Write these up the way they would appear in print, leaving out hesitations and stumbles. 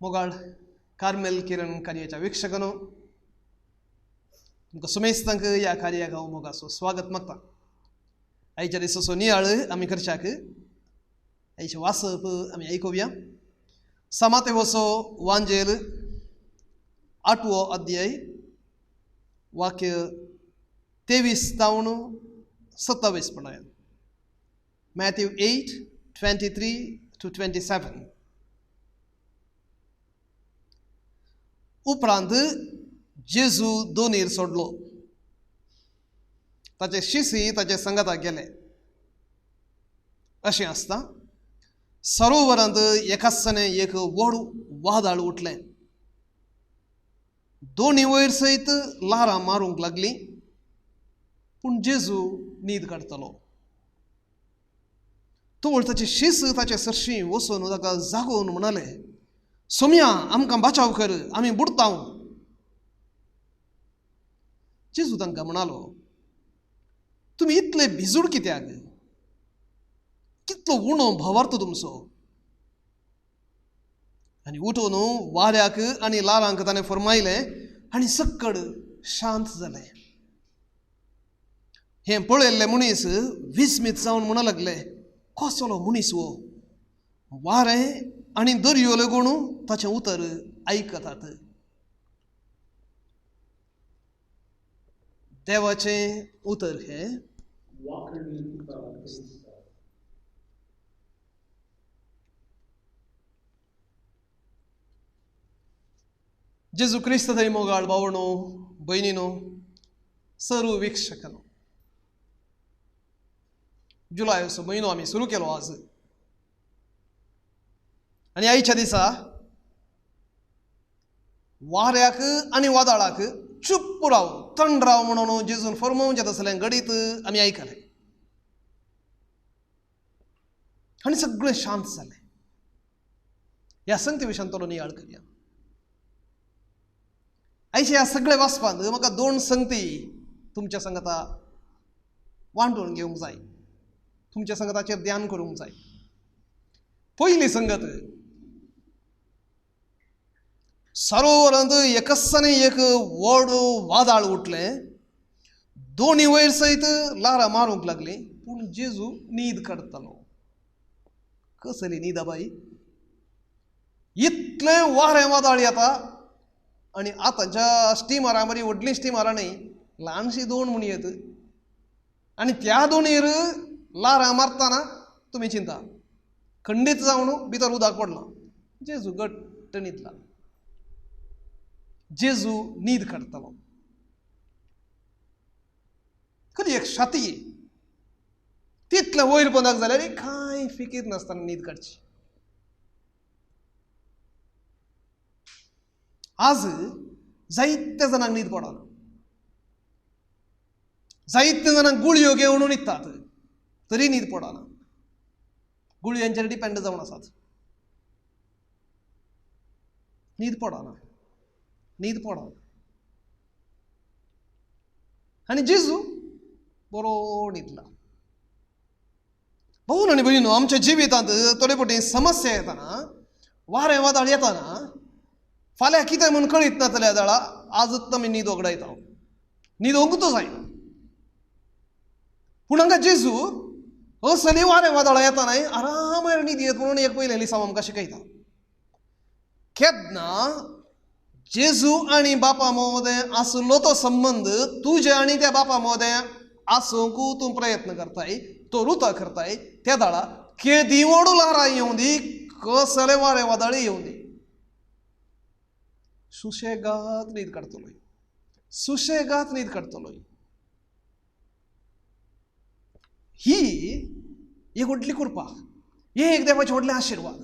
मोगाळ कार्मेल किरण कार्याच्या वीक्षकांनो, तुमकां सुमेस्तांक ह्या कार्याक हांव मोगाचो स्वागत मागता. आयच्या दिसाचो नियाळ आमी करच्याक आयचें वाचप आमी आयकुया. समातेवचो वांजेल 8वो अध्याय वाक्य 23 जावन 27 पळयात. मॅथ्यू 8:23-27. उपरांत जेजू दोनीर सोडलो, ताचे शिसी ताचे संगताक गेले. अशें आसता सरोवरांत एकासने एक व्हड वादळ उठलें, दोनी वयर सयत ल्हारां मारूंक लागलीं, पूण जेजू न्हीद काडटलो. तोवळ ताची शीस ताचे सरशी वचून ताका जागोवन म्हणाले, सोम्या आमकां बाचाव कर, आमी बुडताव. जेजू तांकां म्हणालो, तुमी इतले भिजूड कित्याक? कितलो उणो भावार्थ तुमचो. आनी उठून वाऱ्याक आनी ल्हारांक ताणें फरमायलें आनी सक्कड शांत जालें. हें पळयल्ले मनीस विस्मीत जावन म्हणूंक लागले, कसलो मनीस हो, वारें आनी दर्यो लागून ताचें उतर आयकतात. देवाचें उतर हें. जेजू क्रिस्त थंय मोगाळ भावणो भयणीनो सर्व वीक्षकांनो, जुलय असो म्हयनो आमी सुरू केलो आज. आनी आयच्या दिसा वाऱ्याक आनी वादळाक चुप्प राव, थंड राव म्हणून जेजून फरमावचें तसलें घडीत आमी आयकलें आनी सगळें शांत जालें. ह्या संगती विशयान थोडो नियाळ करया. आयच्या ह्या सगळ्या वाचपांत म्हाका दोन संगती तुमच्या संगता वांटून घेवंक जाय, तुमच्या संगताचेर ध्यान करूंक जाय. पयली संगत, सरोवरांत एकसाने एक व्हड वादळ उठलें, दोनी वयर सयत ल्हारां मारूंक लागलीं, पूण जेजू न्हीद काडटालो. कसली न्हीद बाई! इतलें वारें वादळ येता आनी आतांच्या स्टिमरां बरी व्हडलीं स्टिमरां न्ही, ल्हानशीं दोन म्हूण येत आनी त्या दोनीर ल्हारां मारतना तुमी चिंता खंडीत जावन भितर उदक पडलां. जेजू घट्ट न्हिदला, जेजू न्हीद काडटलो. खरी एक शाती तितलें वयर पोंदाक जाल्यार कांय फिकीर नासतना न्हीद काडची. आज जायत्या जाणांक न्हीद पडना, जायत्या जाणांक गुळयो घेवन न्हिदतात तरी न्हीद पडना, गुळयांचेर डिपेंड जावन आसात, न्हीद पडना, न्हीद पडना. आनी जेजू बरो न्हिदला. भाऊ आनी भयणीनो, आमच्या जिवितांत थोडे फावटी समस्या येताना, वारें वादळ येताना, फाल्यां कितें म्हूण कळीत नासल्या जाळा आजच आमी न्हीद वगडायता, न्हीद ओंकूच जायना. पूण हांगा जेजू असली वारें वादळां येताना आरामार न्हीद येत म्हणून एक पयलें लिसांव आमकां शिकयता. केन्ना जेजू आनी बापा मदें आसलो तो संबंद तुजे आनी त्या बापा मदें आसूंक तूं प्रयत्न करताय, तो रुता करताय, त्या दाळा केदी व्हड ल्हारां येवं दी, कसलें वारें वादळ येवं दी, सुशेगाद न्हीद काडटलोय, सुशेगाद न्हीद काडटलोय. ही एक व्हडली कृपा, हे एक देवाचे व्हडले आशिर्वाद,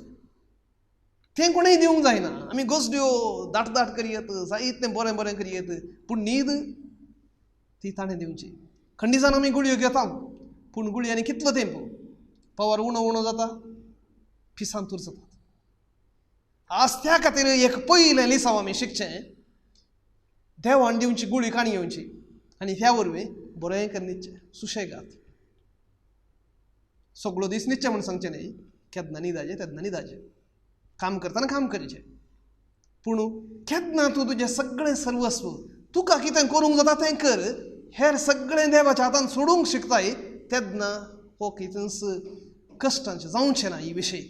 तें कोणूय दिवंक जायना. आमी गजड्यो दाट दाट करयत, जायतें बरें बरें करयत, पूण न्हीद ती ताणें दिवची. खंडीसान आमी गुळयो घेता, पूण गुळयांनी कितलो तेंप पवार उणो उणो जाता, पिसांतूर जातात. आज त्या खातीर एक पयलें लिसांव आमी शिकचें, देवान दिवची गुळी काणी घेवची आनी ह्या वरवीं बरें करून न्हिदचें सुशेगाद. सगळो दीस न्हिदचें म्हूण सांगचें न्ही, केन्ना न्हिदाचें तेन्ना न्हिदाचें, काम करतना काम करचें. पूण केन्ना तूं तुजें सगळें सर्वस्व तुका कितें करूंक जाता तें कर, हेर सगळें देवाच्या हातान सोडूंक शिकताय तेन्ना हो कितेंच कश्टांचें जावचें ना ही विशय.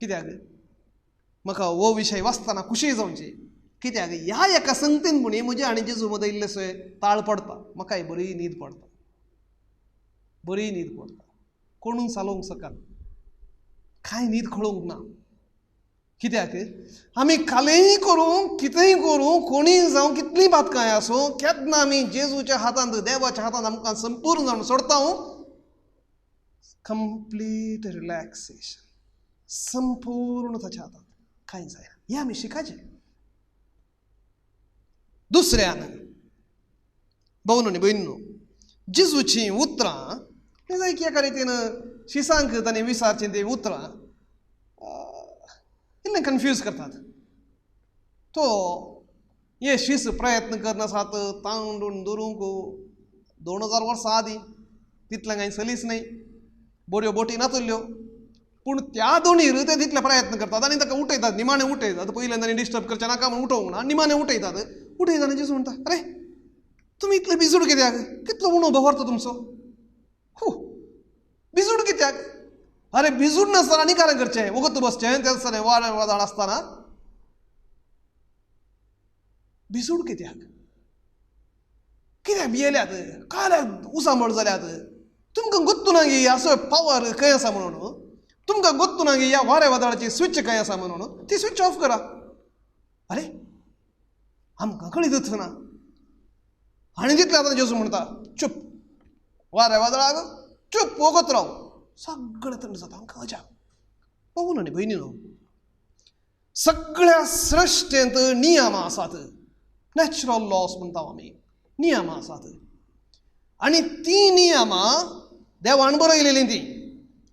कित्याक म्हाका हो विशय वाचतना खुशी जावची, कित्याक ह्या एका संगतीन म्हणी म्हज्या आनी जेजू मदें इल्लेशें ताळ पडता, म्हाकाय बरी न्हीद पडता, बरी न्हीद पडता. कोणून चालोवंक शकना, कांय न्हीद खळोवंक ना. कित्याक आमी कालेय करूं, कितेंय करूं, कोणीय जावं, कितलीं बातकांय आसूं, केन्ना आमी जेजूच्या हातांत देवाच्या हातांत आमकां संपूर्ण जावन सोडता, कंप्लीट रिलॅक्सेशन, संपूर्ण ताच्या हातांत, कांय जायना. हें आमी शिकाचें. दुसऱ्यान भोवन आनी भयणीनो, जेजूचीं उतरां जाय की एका रितीन शिसांक ताणें विचारचीं तीं उतरां इल्लें कन्फ्यूज करतात. तो हे शीस प्रयत्न करनासात तांडून धरूंक 2000 वर्सां आदीं, तितलें कांय सलीस न्हय, बऱ्यो बोटी नातल्यो, पूण त्या दोणीर ते तितले प्रयत्न करतात आनी ताका उठयतात, निमाणें उठयतात. पयल्यान तांणी डिस्टर्ब करचें नाका म्हूण उठोवंक ना, निमाणें उठयतात. उठयतना जेजू म्हणटा, अरे तुमी इतले बिजूड कित्याक, कितलो उणो भोंवरतो तुमचो, हू बिजूड कित्याक? अरे बिजूड नासतना आनी कारण करचें, वगत बसचें तें आसतना वारें वादळ आसतना बिजूड कित्याक, कित्याक भियेल्यात, काल्याक उसांबळ जाल्यात? तुमकां गोत्तू ना गी असो पावर खंय आसा म्हणून, तुमकां गोत्तू ना गी ह्या वाऱ्या वादळाची स्विच खंय आसा म्हणून, ती स्विच ऑफ करा. अरे आमकां कळीतच ना. आनी तितलें आतां जेजू म्हणटा, चूप वाऱ्या वादळाक चूप, वगत राव, सगळें थंड जाता. आमकां अजाप. पळोवन आनी भयणीनो, सगळ्या सृश्टेंत नियमां आसात, नॅचरल लॉस म्हणटा आमी, नियमां आसात आनी तीं नियमां देवान बरयलेलीं. ती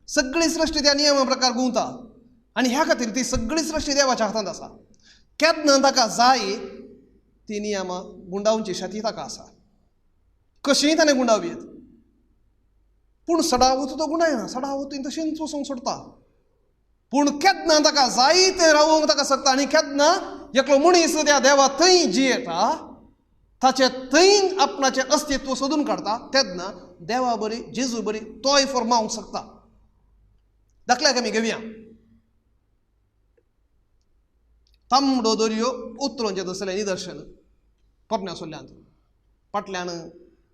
सगळी सृश्टी त्या नियमा प्रकार गुंवता आनी ह्या खातीर ती सगळी सृश्टी देवाच्या हातांत आसा. केन्ना ताका जाय ती नियमां गुंडावची शक्ती ताका आसा, कशीय ताणें गुंडावं येत, पूण सडावत तो गुंडायना, सडावत तशेंच वचूंक सोडता. पूण केन्ना ताका जाय तें रावोवंक ताका शकता आनी केन्ना एकलो मनीस त्या देवा थंय जियेता, ताचें थंय आपणाचें अस्तित्व सोदून काडटा, तेन्ना देवा बरी जेजू बरी तोय फॉर्मावंक शकता. दाखल्याक आमी घेवया, तांबडो दर्यो उतरोवचें तसलें निदर्शन पोरण्या सोल्ल्यांत, फाटल्यान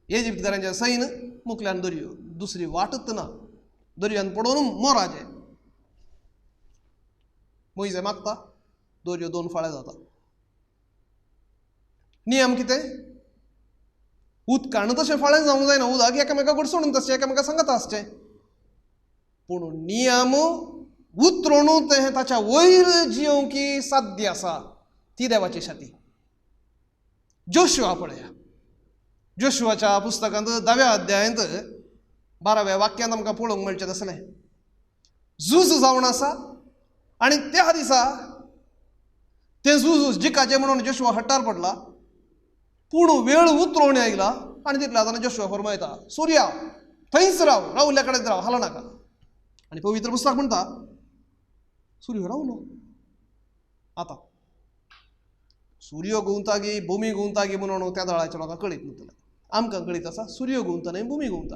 इजिप्तकारांचें सैन, मुखल्यान दर्यो, दुसरी वाटच ना, दर्यान पडोवन मोराचें. मोयजे मागता, दर्यो दोन फाळे जाता. नियम कितें? उदकान तशें फाळें जावंक जायना, उदक एकामेका घडसणून तशें एकामेका सांगत आसचें, पूण नियम उतरोवन तें ताच्या वयर जियोवंक साध्य आसा, ती देवाची शाती. जोशुआ पळया, जोशुआच्या पुस्तकांत 10व्या अध्यायांत 12व्या वाक्यांत आमकां पळोवंक मेळचें तसलें झूज जावन आसा आनी त्या दिसा तें झूज जिकाचें म्हणून जोशुआ हट्टार पडला, पूण वेळ उतरोवणी आयला आनी तितल्या आतां जोशुआ फरमायता, सुर्या थंयच राव, रावल्या कडेन राव, हाल नाका. आनी पवित्र पुस्तक म्हणटा सूर्य रावलो. आतां सूर्य घुंवता गी भूमी घुंवता गी म्हणून त्या दळाच्या लोकांक कळीत न्हय, आमकां कळीत आसा सूर्य घुंवता न्हय भूमी घुंवता.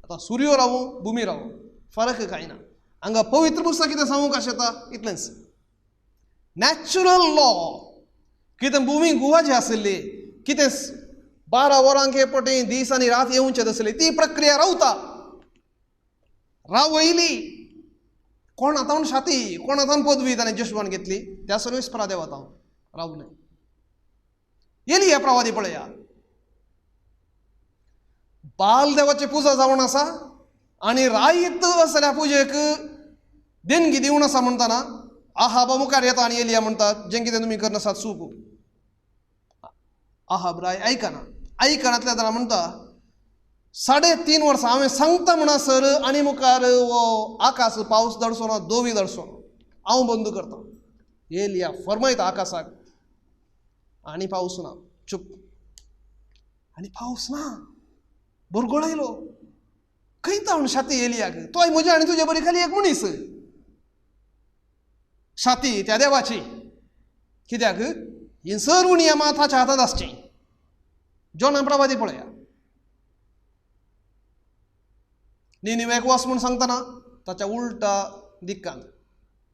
आतां सूर्य रावूं भूमी रावूं फरक कांय ना. हांगा पवित्र पुस्तक कितें सांगूंक आशेता इतलेंच, नॅचरल लॉ कितें भूमी घुंवाची आशिल्ली, कितें 12 वरांक हे पटी दीस आनी रात येवचे आसली, ती प्रक्रिया रावता, रावयली. कोण आतां शाती, कोण आतां पदवी ताणें जोशुआन घेतली, त्या सर्वीस परा देवात हांव रावलें. येली ह्या प्रवादी पळया, बाल देवाची पुजा जावन आसा आनी रायत असल्या पुजेक देणगी दिवन आसा म्हणटना आहाब मुखार येता आनी एलिया म्हणटा, जें कितें तुमी करनासात चूक. आहाब राय आयकना, आयकनातल्या जाणां म्हणटा, 3.5 वर्सां हांवें सांगता म्हणसर आनी मुखार हो आकाश पावस दडसो ना, दोवी दडसो ना, हांव बंद करता. एलिया फरमायता आकाशाक, आनी पावस ना, चूप. आनी पावस ना, भरगोळ आयलो. खंय तावन शाती एलियाक, तोय म्हज्या आनी तुजे बरी खाली एक मनीस, शाती त्या देवाची. कित्याक हीं सर्व नियमां ताच्या हातांत आसचीं. जॉना प्रभाती पळया, निनिवेक वच म्हूण सांगतना ताच्या उल्टा दिक्कान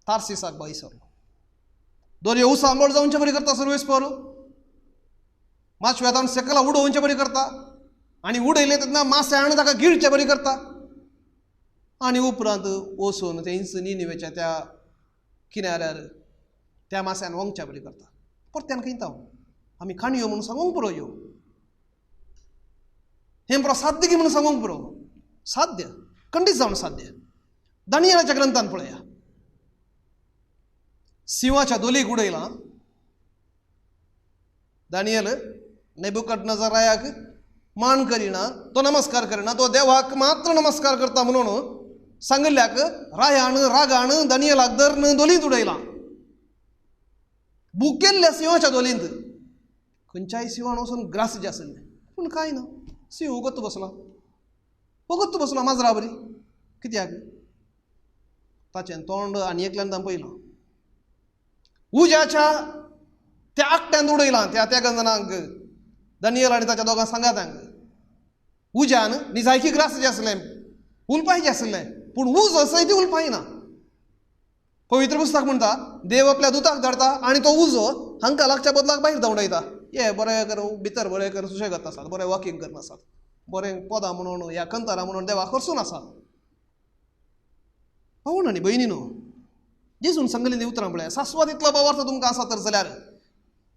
तार्सिसाक भायर सरलो. दर्यो उसांबळ जावचे बरी करता सर्वेस्पर, माशवेतान सकला उडोवचे बरी करता आनी उडयले तेन्ना माश्यान ताका गिळचे बरी करता आनी उपरांत वचून तेंच निनिवेच्या त्या किनाऱ्यार त्या माश्यान वंगच्या बरी करता. परत्यान खंयता आमी काणयो म्हणून सांगूंक पुरो ह्यो, हें पुरो साध्य की म्हणून सांगूंक पुरो, साध्य खंडीत जावन साध्य. दानियेलाच्या ग्रंथान पळया, सिंहाच्या दोलीक उडयला दानियल, नेबुकदनेझर रायाक मान करिना, तो नमस्कार करिना, तो देवाक मात्र नमस्कार करता म्हणून सांगिल्ल्याक रायान रागान दानियेलाक धरून दोलींत उडयला. भुकेल्ल्या सिंहाच्या दोलींत खंयच्याय सिंहान वचून ग्रास आसलें, पूण कांय ना, सिंह उगत बसला, उगत बसला माजरा बरी. कित्याक ताचें तोंड आनी एकल्यान पळयलां. उज्याच्या त्या आकट्यान उडयलां त्या त्या गंजनांक, दानियल आनी ताच्या दोगां सांगातांक. उज्यान निजायकी ग्रास जे आसलें, उलपायचें आसलें, पूण उजो आसय ती उलपायना. पवित्र पुस्तक म्हणटा देव आपल्या दुताक धाडटा आनी तो उजो हांकां लागच्या बदलाक भायर धांवडायता. ये बरें कर भितर बरें कर सुशेगात आसात, बरें वॉकिंग करून आसात, बरें पदां म्हणून ह्या कंतारां म्हणून देवाक खर्चून आसात. भावण आनी भयणी न्हू, जेजून सांगलेली उतरां पळया, सासवात इतलो भावार्थ तुमकां आसा तर जाल्यार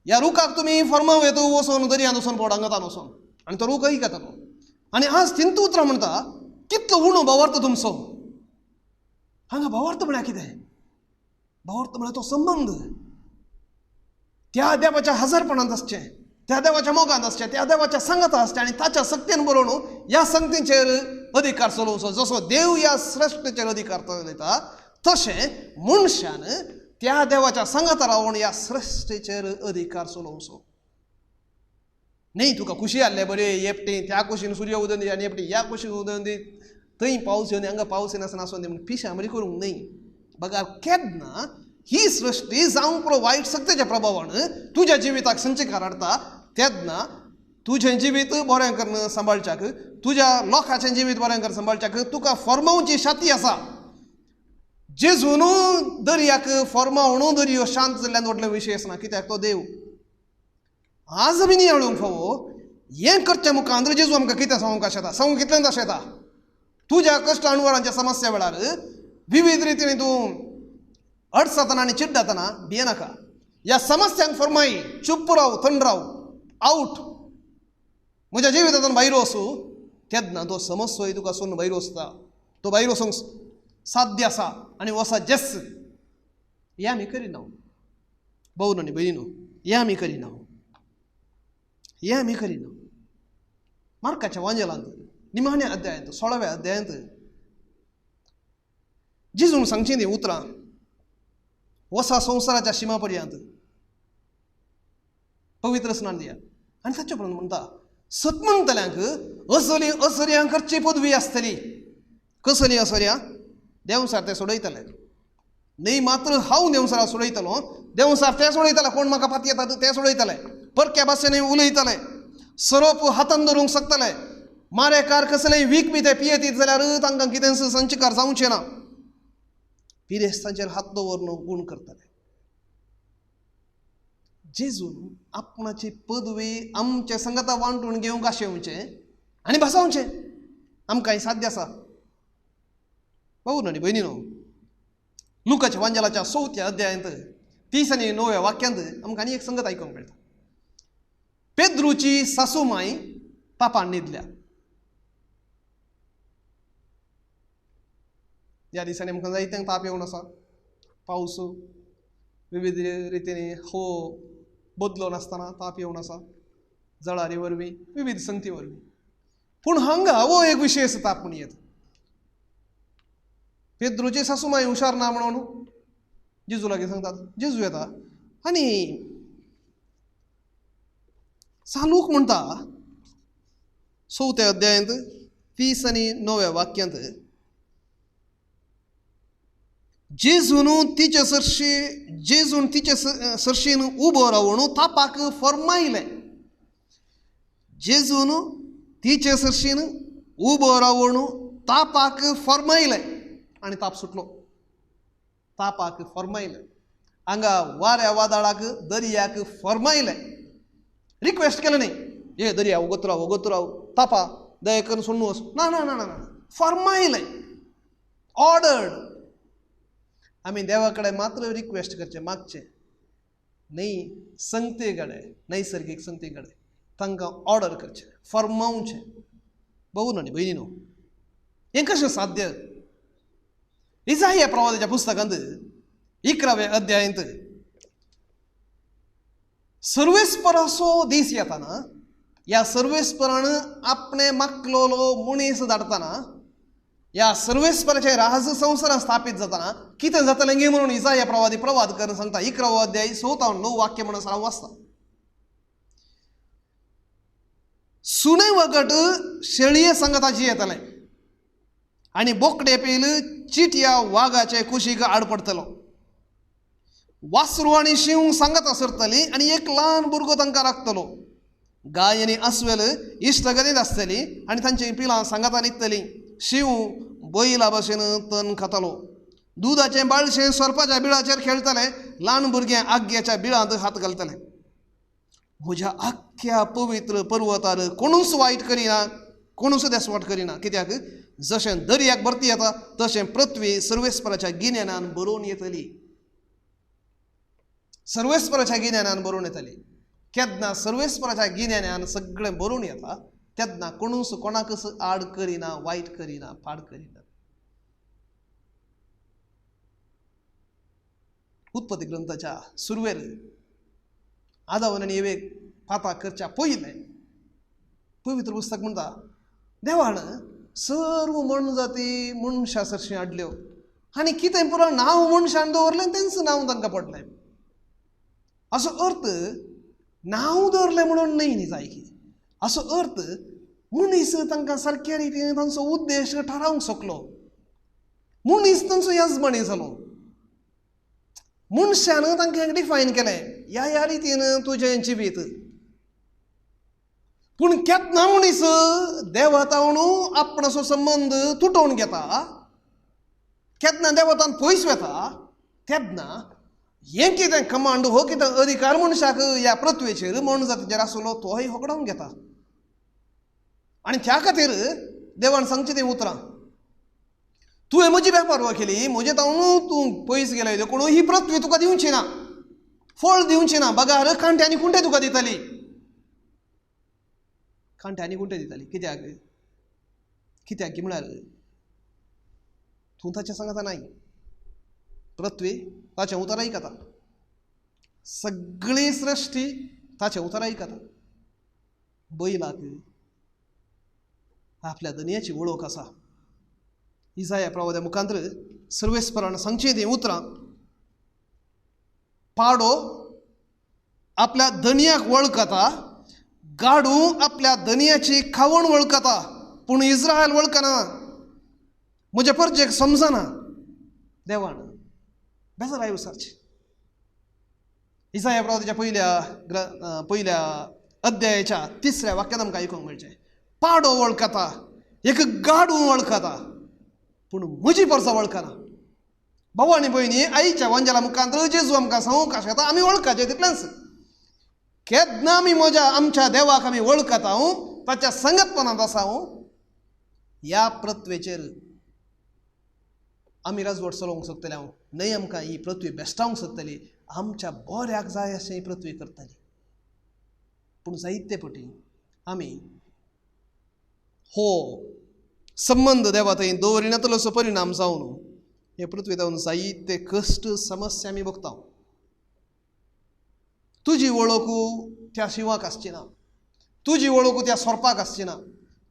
ह्या रुखाक तुमी फर्माव येतो वचून दर्यांत वचून पड हांगातान वचून, आनी तो रूख आयकतलो. आनी आज तिंतू उतरां म्हणटा कितलो उणो भावार्थ तुमचो. हांगा भावार्थ म्हळ्यार कितें? भावार्थ म्हळ्यार तो संबंद त्या देवाच्या हजारपणांत आसचें, त्या देवाच्या मोगांत आसचें, त्या देवाच्या सांगाता आसचें आनी ताच्या सक्तीन बरोवन ह्या संगतीचेर अधिकार चलोवचो. जसो देव ह्या श्रेश्ठचेर अधिकार चलयता तशें मनशान त्या देवाच्या सांगाता रावन ह्या श्रेश्ठचेर अधिकार चलोवचो. न्ही तुका खुशी आहले बरे एकटी त्या कुशीन सूर्य उदय दी आनी एकटी ह्या कुशीन उदय दी, थंय पावस येवन हांगा पावस येनासतना आसून दी म्हूण पिशां बरी करूंक न्ही. बगर केन्ना ही सृश्टी जावंक पुरो वायट शक्तीच्या प्रभावान तुज्या जिविताक संचिकार हाडटा तेन्ना तुजें जिवीत बरें करून सांबाळच्याक, तुज्या लोकांचें जिवीत बरें करून सांबाळच्याक तुका फॉर्मावची शाती आसा. जेजून दर्याक फॉर्मावणू दर्यो शांत जाल्ल्यान व्हडलें विशेश ना, कित्याक तो देव. आज आमी नियाळूंक फावो हें करच्या मुखार जेजू आमकां कितें सांगूंक आशेता, सांगूंक कितलें आशेता. तुज्या कश्ट अणवरांच्या समस्या वेळार विविध रितीन तूं अडचतना आनी चिड्डतना भियेनाका. ह्या समस्यांक फर्माय, चुप राव, थंड राव, आवट म्हज्या जिवितांतल्यान भायर वचूं तेन्ना तो समस्योय तुका सोडून भायर वचता, तो भायर वचूंक साध्य आसा आनी वसा जेस. हें आमी करिना भाव आनी भयणीनो, हें आमी करिना, हें आमी करिना. मार्काच्या वांजेलांत निमाण्या अध्यायांत 16व्या अध्यायांत जेजून सांगचीं तीं उतरां वसा संवसाराच्या शिमा पर्यंत पवित्र स्नान दिया. आनी ताचे उपरांत म्हणटा सत म्हणटल्यांक असली असर्यां करची पदवी आसतली. कसली असर्यां? देंवसार ते सोडयतले न्ही, मात्र हांव देंवसारा सोडयतलो, देंवसार ते सोडयतले, कोण म्हाका पाती येतात ते सोडयतले, परक्या भाशेन उलयतले, सरोप हातान धरूंक शकतले, मारेकार कसलेय वीख बी ते पियेतीत जाल्यार तांकां कितेंच संचिकार जावचें ना, पिरेस्तांचेर हात दवरून गूण करतले. जेजून आपणाची पदवी आमचे संगता वांटून घेवंक आशेवचें आनी भासावचें आमकां हें साध्य आसा. भाऊ आनी भयणीनो, लुकाच्या वांजेलाच्या 4थ्या अध्यायांत 30 आनी 9व्या वाक्यांत आमकां आनी एक संगत आयकूंक मेळटा. पेद्रूची सासूमाय पापान न्हिदल्या. ह्या दिसांनी आमकां जायत्यांक ताप येवन आसा, पावस विविध रितीन हो बदलो नासतना ताप येवन आसा, जळारी वरवीं विविध संगती वरवीं. पूण हांगा हो एक विशेश ताप म्हूण येता. पेद्रूची सासूमाय हुशार ना म्हणून जेजू लागीं सांगतात. जेजू येता आनी सालूक म्हणटा 4थ्या अध्यायांत 30 आनी 9व्या वाक्यांत, जेजून तिचे सरशी जेजून तिचे सरशीन उबो रावन तापाक फर्मायलें. जेजून तिचे सरशीन उबो रावन तापाक फर्मायलें आनी ताप सुटलो. तापाक फर्मायलें, हांगा वाऱ्या वादळाक दर्याक फर्मायलें. रिक्वेस्ट केलें न्ही, ये दर्या वगत राव वगत राव, तापा दया करून सोडून वच, ना ना ना ना, फर्मायलें, ऑर्डर्ड. आमी देवा कडेन मात्र रिक्वेस्ट करचें, मागचें न्ही. संगते कडेन, नैसर्गीक संगते कडेन तांकां ऑर्डर करचें, फर्मावचें. भाऊ न्ही भयणी न्हू, हें कशें साध्य? इजाया प्रवादाच्या पुस्तकांत 11व्या अध्यायांत सर्वेस्पराचो दीस येताना ह्या सर्वेस्परान आपणे मागलोलो मनीस धाडटना, ह्या सर्वेस्पराचे राज संवसारान स्थापीत जातना कितें जातलें गे म्हणून इजाया प्रवादी प्रवाद करून सांगता. 11वो अध्याय 6-9 वाक्य म्हणून हांव वाचता. सुणे वगट शेळये सांगताची येतलें आनी बोकडे पेल चिटया वागाचे कुशीक आड पडटलो. वासरू आनी शींव सांगत आसतली आनी एक ल्हान भुरगो तांकां राखतलो. गाय आनी आसवेल इश्टगतींत आसतली आनी तांची पिलां सांगातान न्हिदतलीं. शींव बैला भशेन तण खातालो. दुदाचें बाळशें सोरपाच्या बिळाचेर खेळटलें. ल्हान भुरगें आग्याच्या बिळांत हात घालतलें. म्हज्या आख्ख्या पवित्र पर्वतार कोणूच वायट करिना, कोणूच देसवाट करिना. कित्याक जशें दर्याक भरती येता तशें पृथ्वी सर्वेस्पराच्या गिन्यानान भरून येतली. सर्वेस्पराच्या गिन्यानान भरून येतली. केन्ना सर्वेस्पराच्या गिन्यानान सगळें भरून येता तेन्ना कोणूच कोणाकच आड करिना, वायट करिना, पाड करिना. उत्पत्ती ग्रंथाच्या सुरवेर आदावन आनी एवेक पाता करच्या पयलें पवित्र पुस्तक म्हणटा, देवान सर्व मनजाती मनशा सरशीं हाडल्यो आनी कितें पुरो नांव मनशान दवरलें तेंच नांव तांकां पडलें. असो अर्थ नांव दवरलें म्हणून न्हय न्ही जाय की, असो अर्थ मनीस तांकां सारक्या रितीन तांचो उद्देश थारावंक शकलो. मनीस तांचो यजमानी जालो. मनशान तांकां डिफायन केलें ह्या ह्या रितीन तुजें जिवीत. पूण केन्ना मनीस देवतावन आपणाचो संबंद तुटोवन घेता, केन्ना देवतान पयस वता, तेन्ना हें कितें कमांड हो कितें अधिकार मनशाक ह्या पृथ्वेचेर मनजातीचेर आसलो तोय होगडावन घेता. आनी त्या खातीर देवान सांगचीं तीं उतरां, तुवें म्हजी बेपर्वा केली, म्हजे तावन तूं पयस गेले देखून ही पृथ्वी तुका दिवची ना, फळ दिवची ना, बगार कांटे आनी कुंटे तुका दितली. कांटे आनी कुंटे दिताली. कित्याक? कित्याक की म्हळ्यार तूं ताचें सांगता नाय, पृथ्वी ताचें उतर आयकता, सगळी सृश्टी ताचें उतर आयकता. बैलाक आपल्या दनयाची वळख आसा. इजाया प्रवाद्या मुखांत्र सर्वेस्परान सांगचीं तीं उतरां, पाडो आपल्या दनयाक वळखता, गाडू आपल्या दनयाची खावण वळखता, पूण इस्रायल वळखना, म्हज्या परजेक समजना. देवान बेजार विचारचें. इजाया प्रवाद्याच्या पयल्या अध्यायाच्या 3 वाक्यान आमकां आयकूंक मेळचें, पाडो वळखता, एक गाडू वळखता, पूण म्हजी परसा वळखना. भाऊ आनी भयणी, आईच्या वंजाला मुखांत जेजू आमकां सांगूंक आसता, आमी वळखाचें तितलेंच. केन्ना आमी म्हज्या आमच्या देवाक आमी वळखता, ताच्या संगतपणांत आसा, ह्या पृथ्वेचेर आमी राजवट चलोवंक शकतले. हांव न्हय आमकां ही पृथ्वी बेश्टावंक शकतली, आमच्या बऱ्याक जाय अशें ही पृथ्वी करतली. पूण जायते पटी आमी हो संबंद देवा थंय दवरिनातलोसो परिणाम जावन हे पृथ्वी जावन जायते कश्ट समस्या आमी भोगता. तुजी वळख त्या शिंवाक आसची ना, तुजी वळख त्या सोरपाक आसची ना,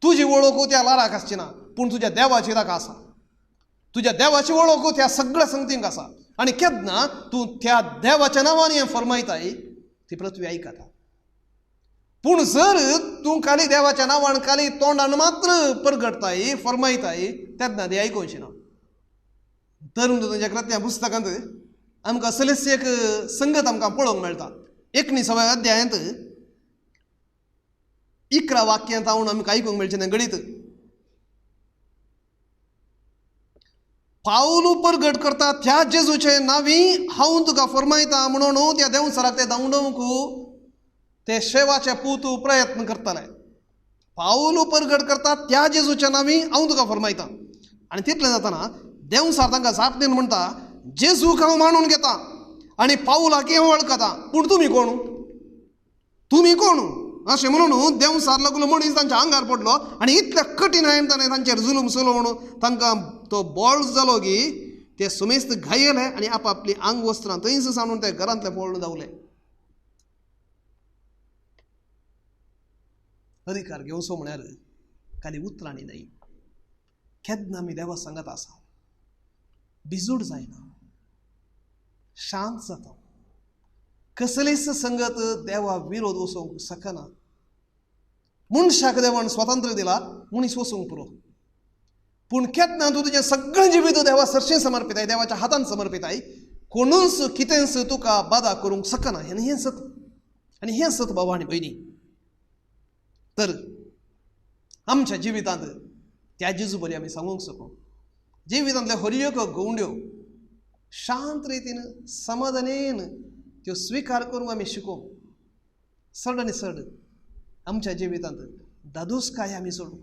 तुजी वळख त्या लाराक आसची ना, पूण तुज्या देवाची ताका आसा. तुज्या देवाची वळख त्या सगळ्या संगतींक आसा. आनी केन्ना तूं त्या देवाच्या नांवान हें फर्मायताय, ती पृथ्वी आयकता. पूण जर तूं खाली देवाच्या नांवान खाली तोंडान मात्र परगटताय, फर्मायताय, तेन्ना ती आयकुची ना. तरुण तुज्या कृत्या पुस्तकांत आमकां असलेच एक संगत आमकां पळोवंक मेळटा. 19व्या अध्यायांत 11 वाक्यांत हांव आमकां आयकूंक मेळचें ना घडीत. पावलू परगट करता त्या जेजूचे नांवी हांव तुका फरमायता म्हणून त्या देंवचाराक ते धांवडोवंक ते शेवाचे पूत प्रयत्न करताले. पावलू परगट करता त्या जेजूच्या नांवी हांव तुका फरमायता. आनी तितलें जातना देंवचार तांकां जाप दिवन म्हणटा, जेजूक हांव मानून घेता आनी पावलाक हांव वळखता, पूण तुमी कोण? तुमी कोण? अशें म्हणून देंवचार लागलो मनीस तांच्या आंगार पडलो आनी इतल्या कठीण ताणें तांचेर जुलूम चलोवन तांकां तो बॉळ जालो की ते सुमेस्त घायले आनी आपापली आंग वस्त्रां थंयच सांडून ते घरांतले पळोवन धांवले. अधिकार घेवचो म्हळ्यार खाली उतरांनी न्हय, केन्ना आमी देवा सांगत आसा भिजूड जायना, शांत जाता. कसलीच संगत देवा विरोध वचोवंक शकना. मनशाक देवान स्वातंत्र्य दिला, मनीस वचूंक पुरो. पूण केन्ना तूं तुजें सगळें जिवीत देवा सरशीं समर्पिताय, देवाच्या हातान समर्पिताय, कोणूच कितेंच तुका बादा करूंक शकना. आनी हें सत, आनी हें सत बाबा आनी भयणी. तर आमच्या जिवितांत त्या जेजू बरी आमी सांगूंक शकू. जिवितांतल्या हर एक गवंड्यो शांत रितीन समाधानेन त्यो स्विकार करूंक आमी शिकूं. चड आनी चड आमच्या जिवितांत दादोसकाय आमी सोडूं.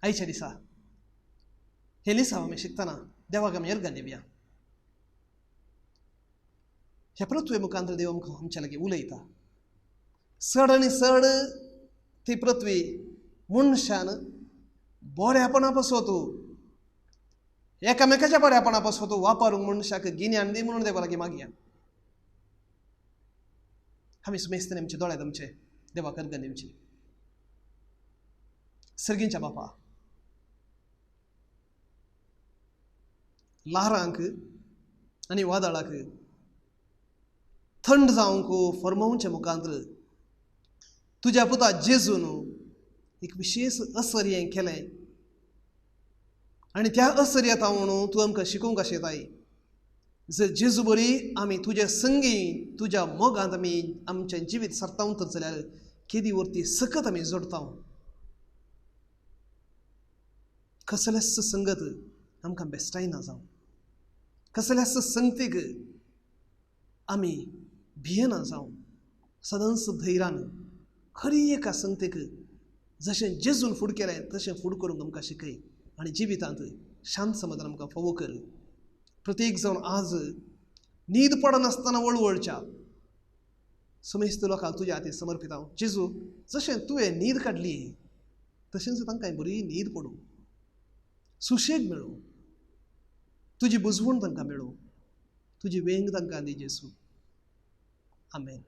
आयच्या दिसा हे लिसांव आमी शिकतना देवाक आमी अर्गां दिवया. ह्या पृथ्वे मुखांत देव आमकां आमच्या लागीं उलयता. चड आनी चड ती पृथ्वी मनशान बऱ्यापणा पासत, एकामेकाच्या बऱ्यापणा पासत वापरूंक मनशाक गिन्यान दी म्हणून देवा लागीं मागया. आमी सुमेस्तान आमचे दोळे आमचे देवाक अर्गां दिवची. सर्गींच्या बापा, ल्हारांक आनी वादळाक थंड जावंक फरमावच्या मुखांत तुज्या पुता जेजून एक विशेष असर हें केलें आनी त्या असर येता म्हणून तूं आमकां शिकोवंक आशेताय. जर जेजू बरी आमी तुज्या संगी तुज्या मोगांत आमी आमचें जिवीत सरतावंत जाल्यार केदी वरती सकत आमी जोडता. कसलेच संगत आमकां बेस्टायना जावं, कसल्याच संगतीक आमी भियेना जावं, सदांच धैर्यान खरी एका संगतीक जशें जेजून फूड केलें तशें फूड करूंक आमकां शिकय आनी जिवितांत शांत समाधान आमकां फावो कर. प्रत्येक जावन आज न्हीद पडनासतना वळवळच्या समेस्त लोकांक तुज्या हातीन समर्पित हांव. जेजू, जशें तुवें न्हीद काडली तशेंच तांकां बरी न्हीद पडूं, सुशेग मेळूं, तुजी बुजवण तांकां मेळूं, तुजी वेंग तांकां दी जेजू. आमेन.